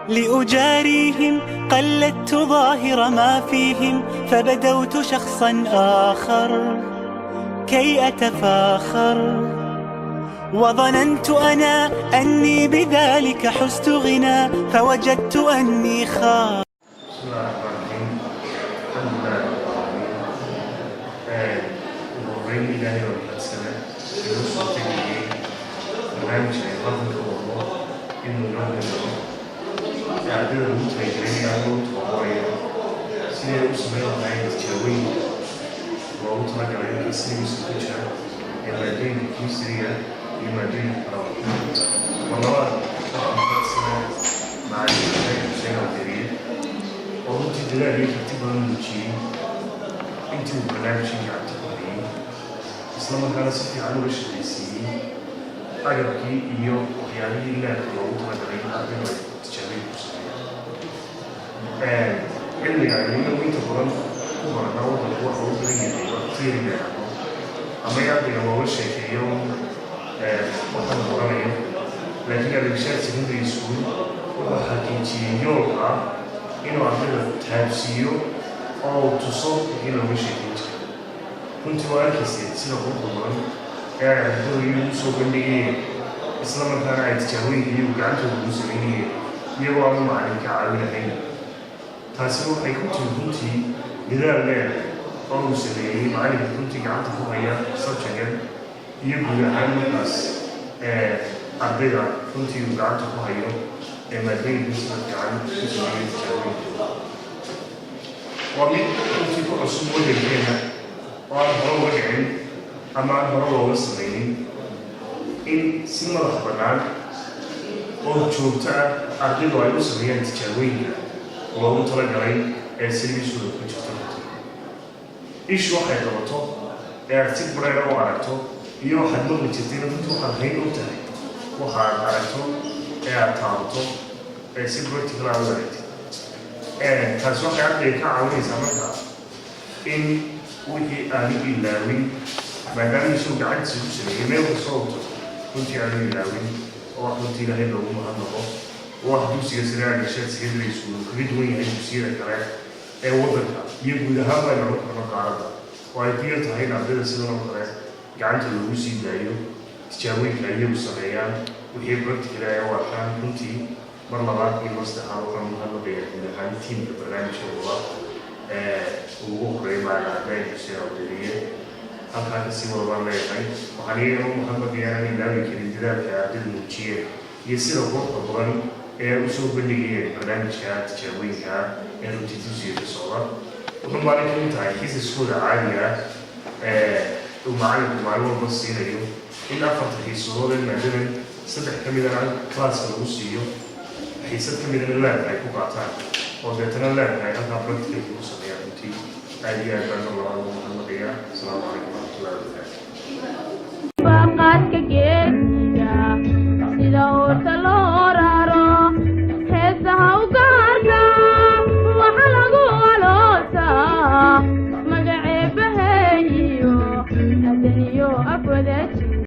لأجاريهم قلدت ظاهر ما فيهم، فبدوت شخصا آخر كي أتفاخر، وظننت أنا أني بذلك حزت غنى، فوجدت أني خار. بسم الله الرحمن الرحيم، الحمد لله رب العالمين. Ugu horreyn, Ilaahay baa mahadsane inoo suurtageliyey barnaamijka ay halkan ka wadno inuu inoo hirgalo, ee ardayda lagu talagelinaya ama lagu tababarayo sidii ay u samayn lahaayeen tijaabooyinka loogu talagalay marka syllabus-ka ku jira ee maadooyinka chemistry-ga iyo maadooyinka kalaba. Mar labaad, waxaa mahadsane macalin Ibraahim Xuseen Aldeeriye oo runtii dadaal iyo karti badan muujiyey intii uu barnaamijkan gacanta ku hayay, isla markaana si fiican uga shaqaysiiyey agabkii iyo waxyaabihii lab-ka loogu talagalay in ardaydu ay tijaabooyin ku sameeyaan. Cilmiga aynu inagu inta badan ku baranaa waddanku waxa uu badan yahay waa theory la yidhaahdo, ama in ardayga looga sheekeeyo waxaan baranayo, laakiin Al-Irshaad Secondary School wuxuu xaqiijiyey yoolka ah inuu ardayda taabsiiyo oo uu tuso wixii looga sheekeyn jiray. Runtii waa arkayseen sida quruxda badan ee ay ardaydu iyagu usoo bandhigayeen, isla markaana ay tijaabooyinka iyagu gacantooda ugu samaynayeen, iyagoo aanu macalin ka caawinahayn. Taasina waxay ku timi runtii dadaal dheer oo uu sameeyey macalinka runtii gacanta ku haya subject-gan iyo guud ahaan markaas ardayda runtii uu gacanta ku hayo ee maadooyinka sida fiican u sameeyey tijaabooyinkooda. Waa mid runtii ku cusub waddankeena oo aan hore uga dhicin ama aan hore looga samaynin, in si madax bannaan oo joogto ah ardaydu ay u sameeyaan tijaabooyinka loogu talagalay ee syllabus-kooda ku jirto. Runtii ishu waxay qabato ee aad si bareera u aragto iyo waxaad maqli jirtayna, runtii waxaad hayn og tahay waxaad aragto ee aad taabato ee si practical aad u aragtid. Taasi waxay ardayga ka caawinaysaa markaa in wixii aanu ilaawin, maadaama isagoo gacantiisa ku sameeyey meel kastoo uu tago runtii aanu ilaawin, oo wax runtii Ilaahay loogu mahadnaqo, oo wax dugsiga sare Al-Irshaad Secondary School kaga duwan yahay dugsiyada kale ee waddanka iyo guud ahaan baynu odhan karno qaaradda, oo ay ku yar tahay in ardayda sidan oo kale gacanta loogu sii daayo tijaabooyinka ay iyagu sameeyaan, wixii practical ay u arkaan. Runtii mar labaad iyo mar saddexaad waxaan mahadnaqayaa guud ahaan tiimka barnaamijka wada ee ugu horeeya macalin Cabdilaahi Xuseen Awderiye. Halkaa kasii wada baan leeyahay. Waxaan iyagana u mahadnaqayaa inaan ilaawi karin dadaalka ardaydu muujiyeen iyo sida quruxda badan ee ay usoo bandhigayeen barnaamijka tijaabooyinka ee runtii dugsiga ka socda. Wuxuu maalin ka mid tahay xisaskooda caadiga ah ee uu macalinku maalin walba siinayo in afarta xiisadood ee maadadan saddex ka midana class-ka lagu siiyo, xiisad ka midana lab-ka ay ku qaataan, oo deetana lab-ka ay halkaa practical ku sameeyaan. Runtii aad iyo aad baan mar labaad ugu mahadnaqayaa. Asalaamu calaykum waraxmatullahi wabarakaatu. Qaadka.